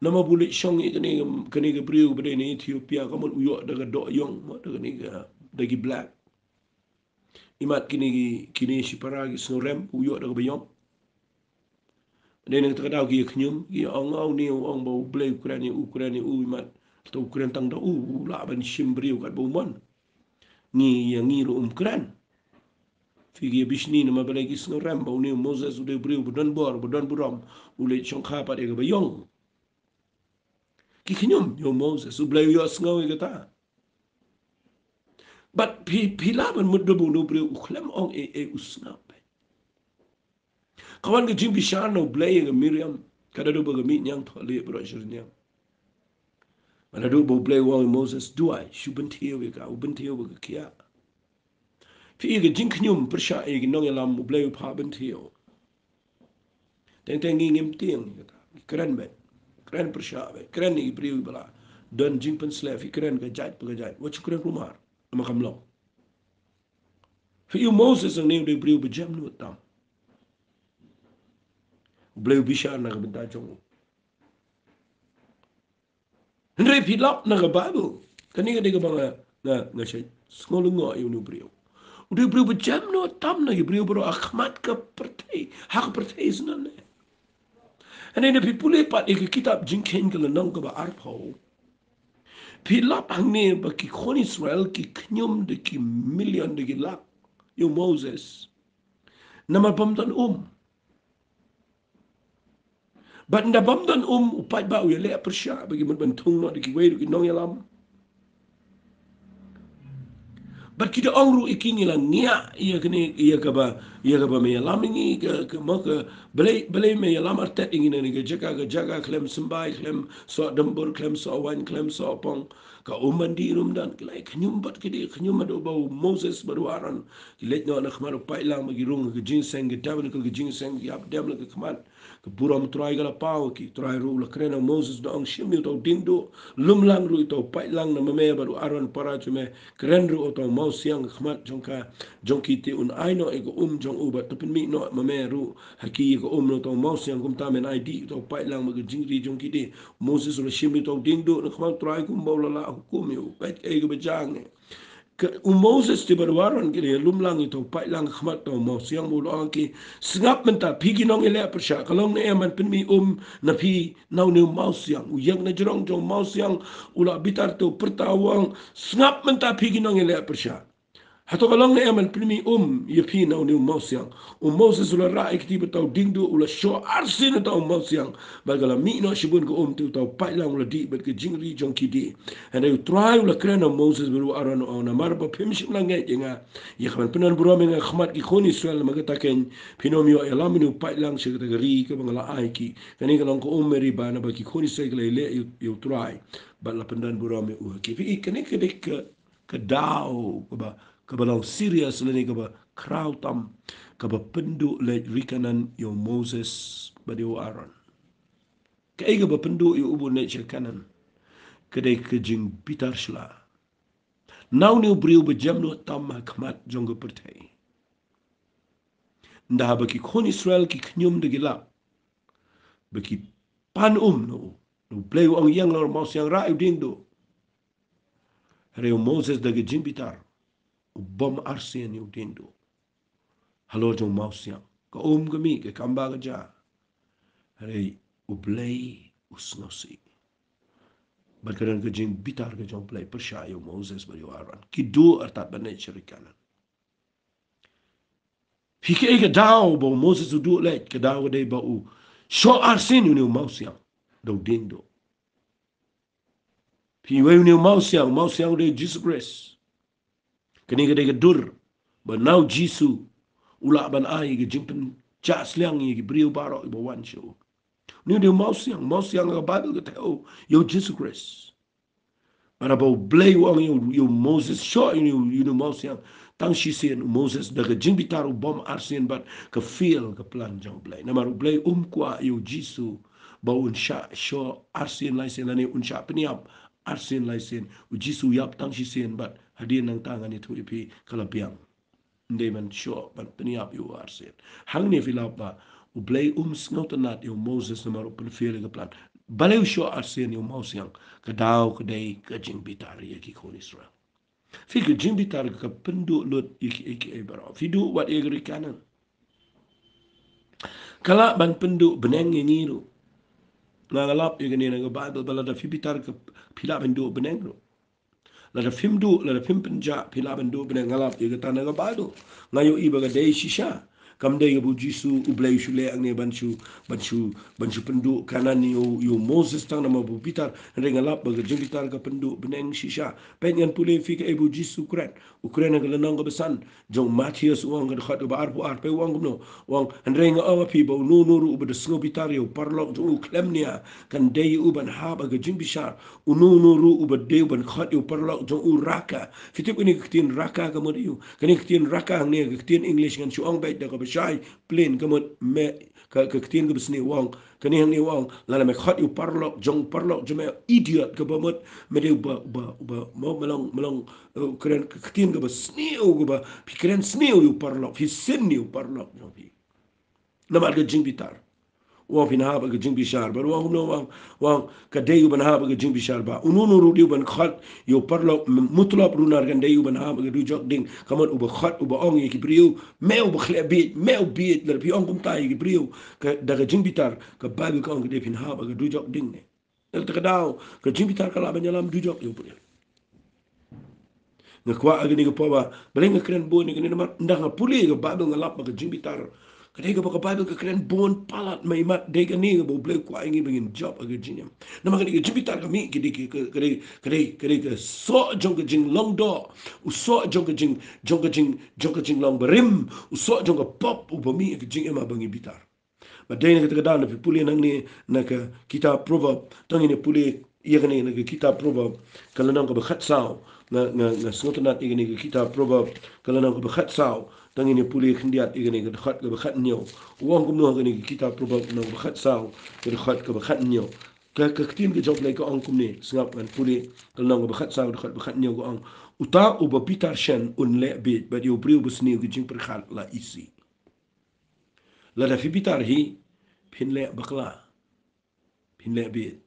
Namar ba u leit shong ïa kane, kane ka briew ba dei na Ethiopia, ka mut u ïoh da ka doh ïong, mut da kane ka, da ki black. Imat kine ki, kine shipara ki sngewrem, u ïoh da kaba ïong. Dei na kata ka daw ki ïa khñium, ki ong, une u ong ba U Blei u kren ïa u, u kren ïa u, imat to u kren tang da u, u lah ban shim briew katba u mon. Ngi, ïa ngi ruh um kren. Phi ki ïa bishni namar balei? Ki sngewrem ba une u Moses u dei u briew ba don bor, ba don burom, u leit shongkha pat ïa kaba ïong. Ki khñium ïa u Moses, U Blei u ïohsngew ïa kata. Bad phi, phi lah ban mutdur ba une u briew u khlem ong ei ei, u sngap. Ka wan ka jingbishar na U Blei ïa ka Miriam, ka naduh ba ka mih ñiangthohlieh baroh shi rynïeng. Naduh ba U Blei u ong ïa u Moses, duwai, shu bynthiew ïa ka, u bynthiew ba ka khiah. Phi ïohi ka jingkhñium pyrshah ïa ki nongïalam U Blei u phah ban thiaw. Teng teng ngi ngim tieng, kata. Kren beit. Kren pyrshah beit. Kren ïa ki briew ba la don jingpynsleh, phi kren ka jait pa ka jait. Wat shu kren kulmar. Namar kam long. Phi ïohi u Moses hangne u dei u briew ba jem nud tam. U Blei u bishar na ka bynta jong u. Hynrei phi lap na ka Baibl. Kane ka dei kaba nga, nga, nga shait sngew lyngngoh ïa une u briew. U dei u briew ba jem nud tam na ki briew baroh ha khmat ka pyrthei. Ha ka pyrthei shisha ne. Hynrei lada phi pule pat ïa ka kitab Jingkheiñ ka lynnong kaba arphew, phi lap hangne ba ki khun Israel ki khñium da ki million da ki lak ïa u Moses. Namar bym don um. Bad ynda bym don um, u paidbah u ïaleh pyrshah ba ki mut ban thung noh da kiwei ruh ki nongïalam. Bad ki da ong ruh ïa ki, ngi la ngiah ïa kane, ïa kaba, ïa kaba me ïalam ïa ngi, ka, ka, mo ka, balei, balei me ïalam artat ïa ngi na kane ka jaka, ka jaka khlem symbai, khlem soh dymbur, khlem soh waiñ, khlem soh pong. Ka um ban dih ruh ym don, ki la ïa khñium bad ki dih khñium haduh ba u Moses bad u Aaron ki leit noh na khmat u paidlang, ba ki rung ha ka jingïaseng, ka tabernacle ka jingïaseng, ki ap dem la ka khmat. Ka burom Trai ka la paw ïa ki. Trai ruh u la kren ha u Moses, da ong, shim ïa uta u diengduh, lum lang ruh ïa uta u paidlang na ma me bad u Aaron para jong me, kren ruh ïa uta u mawsiang ha khmat jong ka, jong ki, te un ai noh ïa ka um jong u, bad to pynmih noh ma me ruh ha ki ïa ka um na uta u mawsiang. Kumta men ai dih ïa uta u paidlang bad ka jingri jong ki de. U Moses u la shim ïa uta u diengduh na khmat u Trai kumba u la lah hukum ïa u. Peit kaei kaba jia hangne. Ka, u Moses te bad u Aaron ki la ïalum lang ïa uta u paidlang ha khmat uta u mawsiang, bad u la ong ïa ki, sngap mynta phi ki nongïaleh pyrshah, ka long ne em ban pynmih um na phi na une u mawsiang? U ïeng na jrong jong u mawsiang, u la bitar te u pyrta, u ong, sngap mynta phi ki nongïaleh pyrshah. Hato ka long ne em ban pynmih um ïa phi na une u mawsiang? U Moses u la rah ïa kti bad uta u diengduh, u la shoh arsien uta u mawsiang, bad ka la mih noh shibun ka um, te uta u paidlang u la dih bad ka jingri jong ki de. Hynrei u Trai u la kren ha u Moses bad u Aaron, u ong, namar ba phim shym la ngeit ïa nga, ïa kaban pyndonburom ïa nga ha khmat ki khun Israel, namar kata keiñ phin ym ïoh ïalam ïa une u paidlang sha kata ka ri kaba nga la ai ïa ki. Kane ka long ka um Meriba, naba ki khun Israel ki la ïaleh ïa u, ïa u Trai bad la pyndonburom ïa u ha ki. Phi i, kane ka dei ka ka daw kaba, kaba long serious lane kaba khraw tam, kaba pynduh leit ri Kanaan ïa u Moses bad ïa u Aaron. Kaei kaba pynduh ïa u ban leit sha Kanaan? Ka dei ka jingbitar shla na une u briew ba jem nud tam ha khmat jong ka pyrthei. Ynda haba ki khun Israel ki khñium da ki lak, ba ki pan um na u, na u Blei u ong, ïeng halor u mawsiang, rah ïa u diengduh. Hynrei u Moses da ka jingbitar u bym arsien ïa u diengduh halor jong u mawsiang. Ka um ka mih, ka kamba ka jia. Hynrei u Blei u sngewsih. Bad ka don ka jingbitar ka jong u Blei pyrshah ïa u Moses bad ïa u Aaron. Ki duh artat ban leit sha ri Kanaan. Phi, kaei ka daw ba u Moses u duh leit? Ka daw ka dei ba u shoh arsien ïa une u mawsiang da u diengduh. Phi, iwei une u mawsiang? U mawsiang u dei u Jisu Khrist. Kane ka dei ka dur ba na u Jisu u lah ban ai ka jingpynjah sliang ïa ki briew baroh kiba wan sha u. Une u dei u mawsiang. Mawsiang ha ka Baibl ka thew ïa u Jisu Khrist. Bad haba u Blei u ong ïa u, ïa u Moses, shoh ïa une u, ïa une u mawsiang, tang shisien u Moses da ka jingbitar u bym arsien bad ka fail ka plan jong u Blei. Namar u Blei um kwah ïa u Jisu ba un shah shoh arsien laisien lane un shah pynïap arsien laisien. U Jisu u ïap tang shisien bad hadien nangta ngan ïathuh ïa phi ka la biang. Ym dei ban shoh ban pynïap ïa u arsien. Hangne phi lap ba u Blei um sngewtynnad ïa u Moses namar u pynfail ïa ka plan. Balei u shoh arsien ïa u mawsiang? Ka daw ka dei ka jingbitar ïa ki khun Israel. Phi, ka jingbitar ka pynduh lut ïa kiei kiei baroh. Phi duh wat ïa ka ri Kanaan. Ka lah ban pynduh bneng ïa ngi ruh. Nga, nga lap ïa kane na ka Baibl ba lada phi bitar ka, phi lah ban duh bneng ruh. Lada phim duh, lada phim pynjah, phi lah ban duh bneng. Nga lap ïa kata na ka Baibl. Nga ïohi ba ka dei shisha. Kam dei kaba u Jisu u Blei u shu leh hangne ban shu, ban shu, ban shu pynduh Kanaan ïa u, ïa u Moses tang namar ba u bitar, hynrei nga lap ba ka jingbitar ka pynduh bneng shisha. Peit ngan pule ïa phi kaei ba u Jisu u kren. U kren ha ka lynnong kaba san jong u Mathaios, u ong ka dkhot kaba arphew ar, peit u ong kumno. U ong, hynrei nga ong ïa phi ba uno uno ruh uba da sngewbitar ïa u paralok jong u khlem nia kan dei ïa u ban hap ha ka jingbishar. Uno uno ruh uba dei u ban khot ïa u paralok jong u raka. Phi tip kane ka ktien raka ka mut aïu? Kane ka ktien raka hangne ka ktien English, ngan shu ong beit da kaba shai plain, ka mut me, ka, ka ktien kaba sniew, u ong, kane hangne u ong, lada me khot ïa u paralok jong, paralok jong me, idiot, kaba mut me dei uba, uba, uba, mo, me long, me long, eh, kren, ka ktien kaba sniew, kaba phi kren sniew ïa u paralok, phi sin ïa u paralok jong phi. Namar ka jingbitar. U ong phin hap ha ka jingbishar, bad u ong kumno, u ong, u ong ka dei u ban hap ha ka jingbishar, bad uno uno ruh dei u ban khot ïa u paralok m-, mutlop runar kan dei u ban hap ha ka dujok ding. Ka mut uba khot, uba ong ïa ki briew, me uba khleh bieit, me u bieit, lada phi ong kumta ïa ki briew, ka, da ka jingbitar, ka Baibl ka ong ka dei phin hap ha ka dujok ding ne. Ïa kata ka daw, ka jingbitar ka lah ban ïalam dujok ïa u briew. Nga kwah ha kane ka por ba, balei nga kren bun ïa kane, namar ynda nga pule ka Baibl nga lap ba ka jingbitar ka dei kaba ka Baibl ka kren bun palat, ma i mat dei kane kaba U Blei u kwah ïa ngi ba ngin jop ha ka jingim. Namar kane ka jingbitar ka mih, ka dei, ka, ka dei, ka dei, ka dei ka soh jong ka jinglong doh, u soh jong ka jing, jong ka jing, jong ka jinglong barim, u soh jong ka pop uba mih ha ka jingim haba ngi bitar. Ba dei na kata ka daw, lada phi pule nangne na ka kitab Proverb, tang ngin ïa pule ïa kane na ka kitab Proverb ka lynnong kaba khatsaw, nga, nga, nga sngewtynnat ïa kane ka kitab Proverb ka lynnong kaba khatsaw, tang ngin ïa pule khyndiat ïa kane ka dkhot kaba khathynñiew. U ong kumno ha kane ka kitab Proverb lynnong kaba khatsaw, ka dkhot kaba khathynñiew. Ka, ka ktien ka jong U Blei ka ong kumne, sngap ngan pule, ka lynnong kaba khatsaw, ka dkhot kaba khathynñiew ka ong, uta uba bitar shen un leh bieit, bad ïa u briew basniew ka jingpyrkhat la isih. Lada phi bitar hi, phin leh bakla. Phin leh bieit.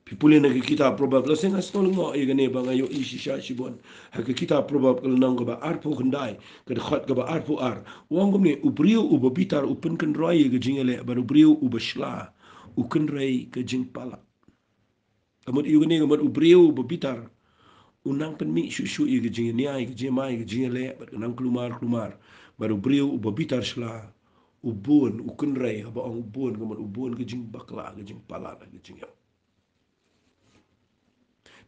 Phi pule na ka kitab Proverb, lehse nga sngewlyngngoh ïa kane ba nga ïohi shisha shibun. Ha ka kitab Proverb ka lynnong kaba arphew khyndai, ka dkhot kaba arphew ar. U ong kumne, u briew uba bitar u pynkynroi ïa ka jingïaleh, bad u briew uba shla u kynrei ka jingpalat. Ka mut ïa kane, ka mut u briew uba bitar u nang pynmih shuh shuh ïa ka jingïania, ïa ka jingma, ïa ka jingïaleh, bad ka nang klumar klumar. Bad u briew uba bitar shla u bun, u kynrei, haba ong u bun, ka mut u bun ka jingbakla, ka jingpalat, ka jingïap.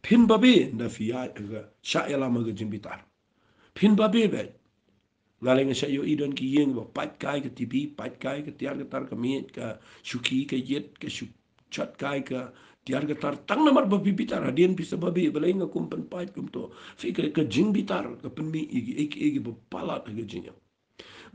Phin babe ynda phi ïaid ha ka shah ïalam ha ka jingbitar. Phin babe beit. Nga lei nga shah ïohi don ki ïing ba pait kai ka T V, pait kai ka tiar ka tar, ka miej, ka shuki, ka ïit, ka shu, shot kai ka tiar ka tar, tang namar ba phi bitar. Hadien phi sa babe, balei nga kum pynpait kumto? Phi ka, ka jingbitar ka pynmih ïa ki, ïa ki, ïa kiba palat ha ka jingïap.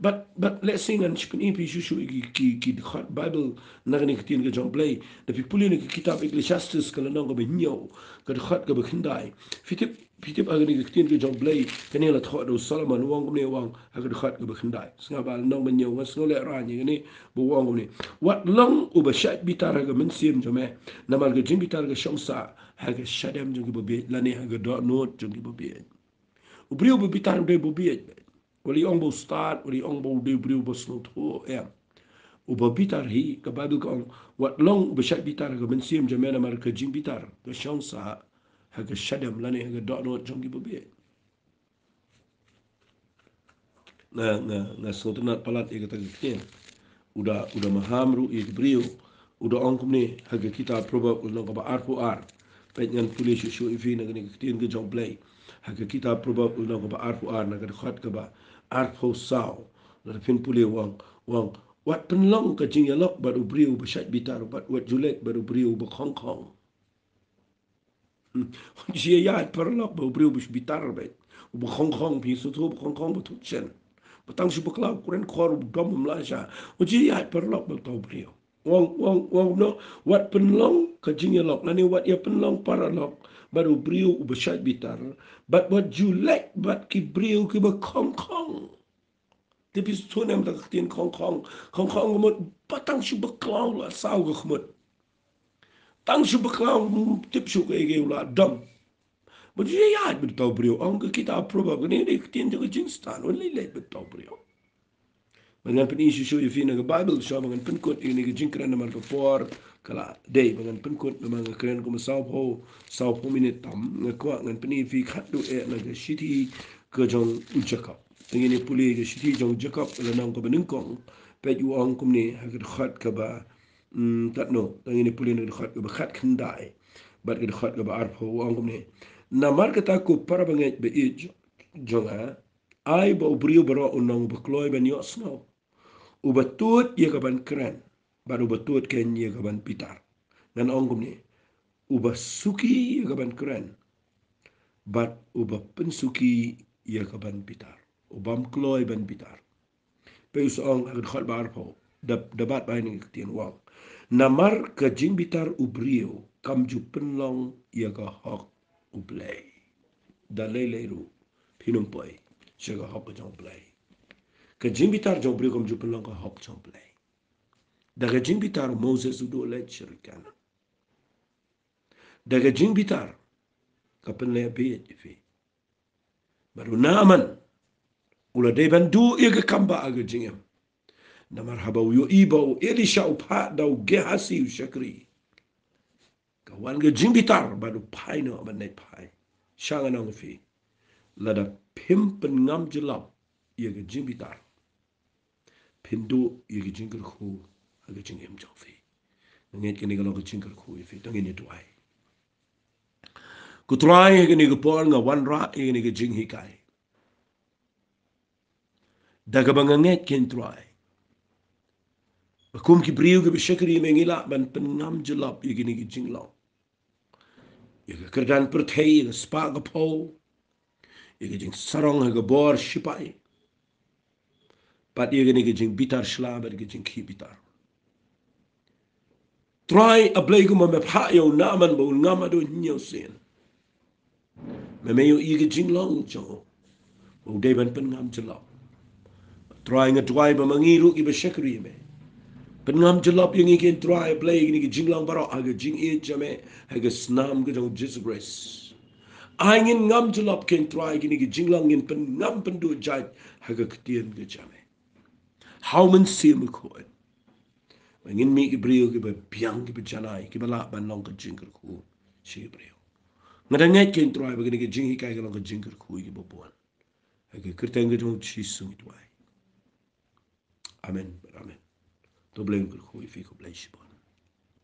Bad, bad lehse ngan shu pyni ïa phi shuh shuh ïa ki, ki, ki dkhot Baibl na kane ka ktien ka jong U Blei. Lada phi pule na ka kitab Ecclesiastes ka lynnong kaba hynñiew, ka dkhot kaba khyndai. Phi tip, phi tip ha kane ka ktien ka jong U Blei, kane la thoh da u Solomon, u ong kumne, u ong ha ka dkhot kaba khyndai. Sngap, ba lynnong ba hynñiew, nga sngew lehraiñ ïa kane, ba u ong kumne. Wat long uba shait bitar ha ka mynsiem jong me, namar ka jingbitar ka shong sah ha ka shadem jong kiba bieit, lane ha ka dohnud jong kiba bieit. U briew uba bitar u dei uba bieit. Wat la i ong ba u stad, wat la i ong ba u dei u briew uba sngewthuh, em. Uba bitar hi, ka Baibl ka ong, wat long uba shait bitar ha ka mynsiem jong me, namar ka jingbitar ka shong sah ha ka shadem lane ha ka dohnud jong kiba bieit. Nga, nga, nga sngewtynnat palat ïa kata ka ktien. U da, u da maham ruh ïa ki briew. U da ong kumne ha ka kitab Proverb lynnong kaba arphew ar. Peit ngan pule shuh shuh ïa phi na kane ka ktien ka jong U Blei. Ha ka kitab Proverb lynnong kaba arphew ar na ka dkhot kaba arphew saw. Lada phin pule u ong, u ong, wat pynlong ka jingïalok bad u briew uba shait bitar, bad wat ju leit bad u briew uba khongkhong. Hmm. Wat ju ïaid paralok bad u briew uba shait bitar beit. Uba khongkhong, phi sngewthuh uba khongkhong, uba thut shen. Ba tang shu bakla, u kren khor, u dom, um lah sha. Wat ju ïaid paralok bad uta u briew. U ong, u ong, u ong kumno, wat pynlong ka jingïalok, lane wat ïa pynlong paralok bad u briew uba shait bitar, bad wat ju leit bad ki briew kiba khongkhong. Te phi sngewthuh ne em kata ka ktien khongkhong? Khongkhong ka mut ba tang shu bakla u la saw ka khmut. Tang shu bakla um tip shuh kaei kaei, u la dom. Wat ju ïaid bad uta u briew, ong ka kitab Proverb, kane ka dei ka ktien jong ka jingstad, wat leit leit bad uta u briew. Ba ngan pyni shuh shuh ïa phi na ka Baibl, shuwa ba ngan pynkut ïa kane ka jingkren namar ka por ka la dei ba ngan pynkut, namar nga kren kumba sawphew, sawphew minit tam, nga kwah ngan pyni ïa phi khatduh eh na ka shithi ka jong u Jakob. Te ngin ïa pule ka shithi jong u Jakob, ka lynnong kaba nyngkong, peit u ong kumne ha ka dkhot kaba, mm, katno, te ngin ïa pule na ka dkhot kaba khatkhyndai bad ka dkhot kaba arphew, u ong kumne: Namar kata, ko para bangeit ba ïeit jong nga, ai ba u briew baroh un long uba kloi ban ïohsngew, uba tud ïa ka ban kren, bad uba tud keiñ ïa ka ban bitar. Ngan ong kumne: uba suki ïa ka ban kren, bad uba pynsuki ïa ka ban bitar, ubym kloi ban bitar. Peit u sa ong ha ka dkhot ba arphew, da, da bat ba ha kane ka ktien u ong: Namar ka jingbitar u briew kam ju pynlong ïa ka hok U Blei. Da lei lei ruh phin ym poi sha ka hok ka jong U Blei. Ka jingbitar jong u briew kam ju pynlong ka hok jong U Blei. Da ka jingbitar u Moses u duh leit sha ri Kanaan. Da ka jingbitar ka pynleh bieit ïa phi. Bad u Naaman u la dei ban duh ïa ka kam ba ha ka jingim. Namar haba u ïohi ba u Elisha u phah da u Gehasi u shakri, ka wan ka jingbitar bad u phai noh ban leit phai. Sha ngan ong ïa phi, lada phim pynngam jyllop ïa ka jingbitar, phin duh ïa ka jingkyrkhu ha ka jingim jong phi. Nga ngeit kane ka long ka jingkyrkhu ïa phi, to ngin ïa duwai. Ko Trai, ha kane ka por nga wanrah ïa kane ka jinghikai da kaba nga ngeit, ko Trai, ba kum ki briew kiba shakri ïa me ngi lah ban pynngam jyllop ïa kine ki jinglong, ïa ka kyrdan pyrthei, ïa ka spah ka phew, ïa ka jingsarong ha ka bor shipai, bad ïa kane ka jingbitar shla bad ka jingkhih bitar. Trai, A Blei, kumba me phah ïa u Naaman ba un ngam haduh hynñiew sien, me, me ïohi ka jinglong jong u ba u dei ban pynngam jyllop. Trai, nga duwai ba ma ngi ruh kiba shakri ïa me, pynngam jyllop ïa ngi, ko Trai, A Blei, ïa kine ki jinglong baroh ha ka jingïeit jong me ha ka snam ka jong u Jisu Khrist. Ai ngin ngam jyllop, ko Trai, ïa kine ki jinglong, ngin pynngam pynduh jait ha ka ktien ka jong me. Ha u Mynsiem Bakhuid, ba ngin mih ki briew kiba biang, kiba janai, kiba lah ban long ka jingkyrkhu sha ki briew. Nga da ngeit, ko Trai, ba kane ka jinghikai ka long ka jingkyrkhu ïa kiba bun. Ha ka kyrteng ka jong u Jisu ngi duwai. Amen. Amen. To Blei un kyrkhu ïa phi, khublei shibun.